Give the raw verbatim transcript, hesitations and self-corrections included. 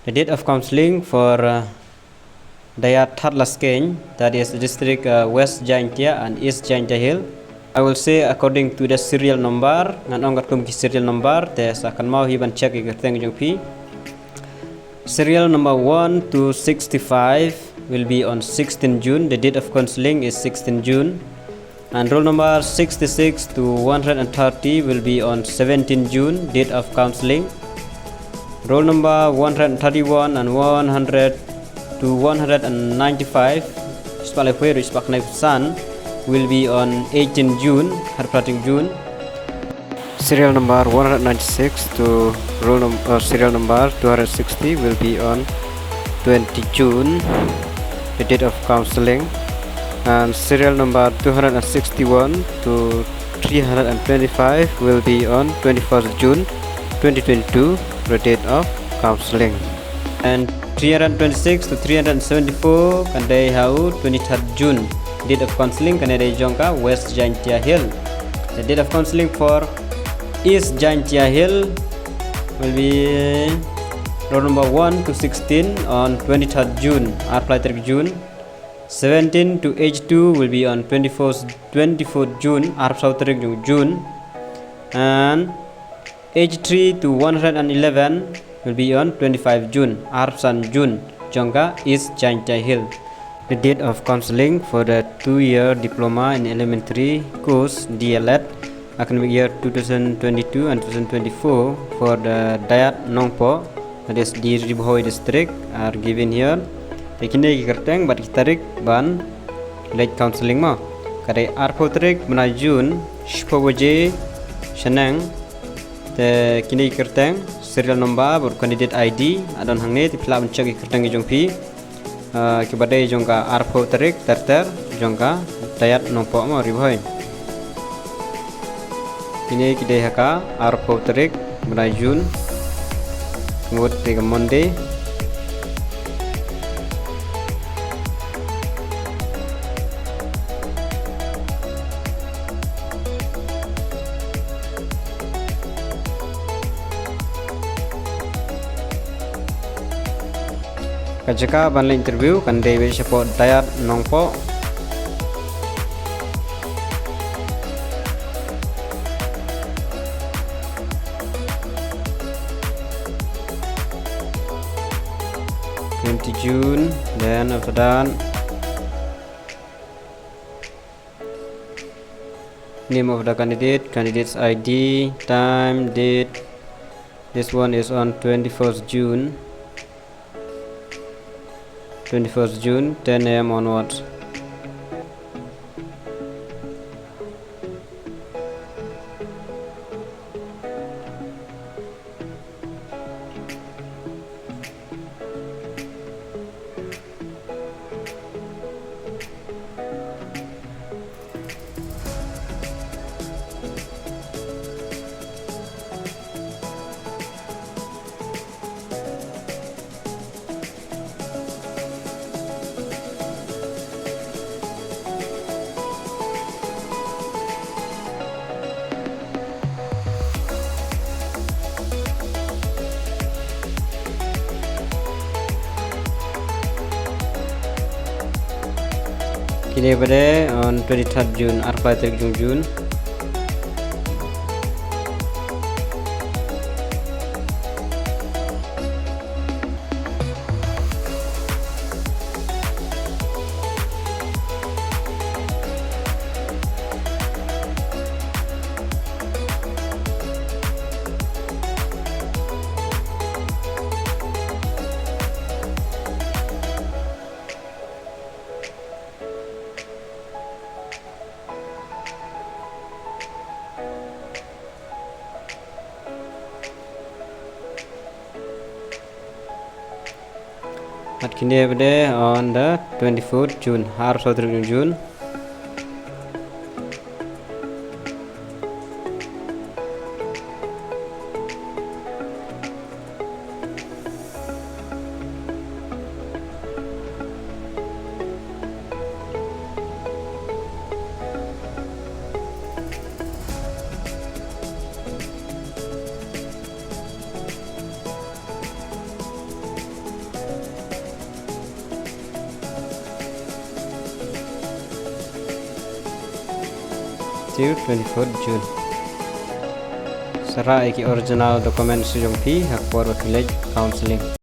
The date of counseling for uh, Dayat Thadlaskeiñ, that is district uh, West Jaintia and East Jaintia Hill. I will say according to the serial number, ngan ong katkum ki serial number, te sa kynmaw hi ban check ïa ki kyrteng jong phi. Serial number one to sixty-five will be on sixteen June. The date of counseling is sixteen June. And roll number sixty-six to one hundred thirty will be on seventeen June, date of counseling. Roll number one hundred thirty-one and one hundred to one hundred ninety-five, spah laiphew ruh spah khyndai phew san, will be on eighteen June, arphew tarik June. Serial number one hundred ninety-six to roll num- uh, serial number two hundred sixty will be on twenty June, the date of counseling, and serial number two hundred sixty-one to three hundred twenty-five will be on twenty-first June twenty twenty-two, the date of counseling. And three hundred twenty-six to three hundred seventy-four kan dei ha u twenty-third June. Date of counseling kan dei jong ka West Jaintia Hill. The date of counseling for East Jaintia Hill will be roll number one to sixteen on twenty-third June, arphew lai tarik June. Seventeen to age two will be on twenty-fourth, twenty-fourth June, arphew saw tarik jong June. And age three to one hundred eleven will be on twenty-five June, arphew san June, jong ka East Jaintia Hill. The date of counseling for the two-year diploma in elementary course, D L Ed, academic year two thousand twenty-two and two thousand twenty-four for the Dayat Nongpoh, that is Ri Bhoi district, are given here. Te kine ki kyrteng bad ki tarik ban leit counseling mo. Ka dei arphew tarik bnai June, shiphew baje shaneng. Te kine ki kyrteng, serial number bad candidate I D a don hangne, te phi lah ban check ki kyrteng ki jong phi. Ah, kiba dei jong ka arphew tarik ter ter jong ka Dayat Nongpoh mo, Ri Bhoi. Kine ki dei ha ka arphew tarik bnai June, mut dei ka Monday. Ka jaka ban leit interview kan dei beit shapoh Dayat Nongpoh. Twenty June, then after that, name of the candidate, candidate's I D, time, date. This one is on twenty-first June. Twenty-first June, ten A M onwards. Kine ba dei on twenty-third June, arphew lai tarik jong June. Bad kine ba dei on the twenty-fourth June, arphew saw tarik jong June. till twenty-fourth June. Sa rah ïa ki original documents jong phi ha ka por ba phi leit counselling.